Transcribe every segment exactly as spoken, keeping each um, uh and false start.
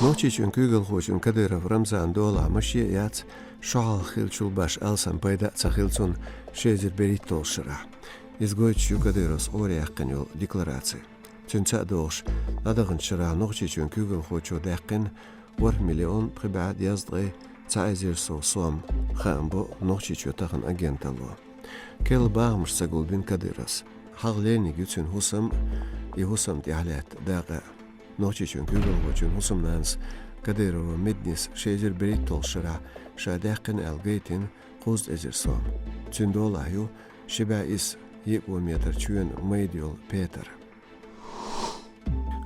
Нохчийчоьнан куьйгалхочун Кадыров Рамзана долахь машен а яц, шо хьалха хиллачул башха алсам пайда а ца хилла цунна ши эзар берхӀитталгӀачу шарахь. Иза гойтуш ю Кадыровс къора яьккхина йолу деклараци. Цуьнца а догӀуш, дӀадаханчу шарахь Нохчийчоьнан куьйгалхочо даьккхина ворхӀ миллион пхи бӀе дезткъе цхьа эзар сов сом, хаам бо Нохчийчоь тахана агенталло. Керла бахамаш ца гулбина Кадыровс. Хьалха леринарг ю цуьнан хӀусам а, и хӀусамна тӀехь лаьтта дакъа а. Нохчийчоьнан куьйгалхочун хӀусамнанас Кадырова Меднис ши эзар берхӀитталгӀачу шарахь ша даьккхина аьлла гайтина кхузткъа эзар сом. Цуьнан долахь ю ши бӀе исс йиъ метр чоьнан майда йолу петар.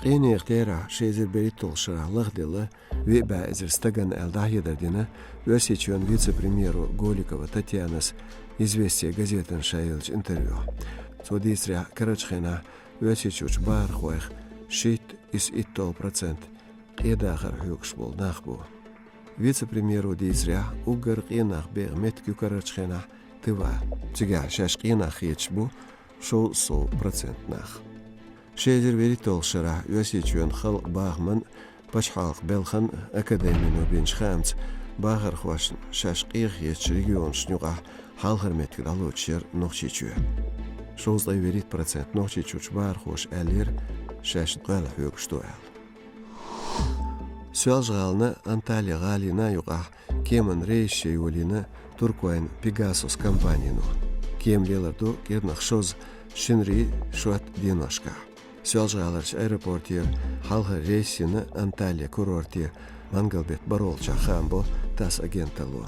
Къинойн терахь ши эзар берхӀитталгӀачу шарахь лахделла виъ бӀе эзар стагана аьлла дӀахьедар дина Оьрсийчоьнан вице-премьеро Голикова Татьянас «Известия» газетана ша еллачу интервьюхь. Цо дийцарехь, карарчу хенахь Оьрсийчуьрчу бахархойх шийтта исс итталгӀа процент къен дахар хьоьгуш болу нах бу. Вице-премьеро дийцарехь, уггар къен нах беха меттиг ю карарчу хенахь Тыва. Цигахь шаьш къен нах хеташ бу шовзткъа сов процент нах. Ши эзар берхӀитталгӀачу шарахь Оьрсийчоьнан халкъан бахаман, пачхьалкхан белхан академино бинчу хаамца, бахархошна шаьш къен хетачу регионашна юкъахь хьалхара меттиг дӀалоцуш яра Нохчийчоь. Шовзткъе берхӀитта процент Нохчийчуьрчу бахархоша аьллера, шаьш кхоьллина хьоьгуш ду аьлла. Соьлжа-ГӀалина Анталия гӀалина юкъахь кеман рейс шен йолийна туркойн «Пегасус» компанино. Кема лелар ду кӀирнах шозза шинарин шоьтан деношкахь. Соьлжа-ГӀаларчу аэропортера хьалхара рейс йина Анталия курорте мангал-беттан бархӀолгӀачохь, хаам бо ТАСС агенталло.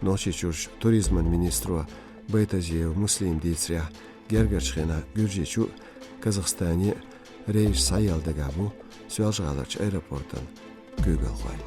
Нохчийчуьрчу туризман министро Байтазиев Муслима дийцарехь, гергарчу хенахь Гуьржийчу а, Казахстане а рейсаш схьаелла дагахь бу Соьлжа-ГӀаларчу аэропортан куьйгалхой.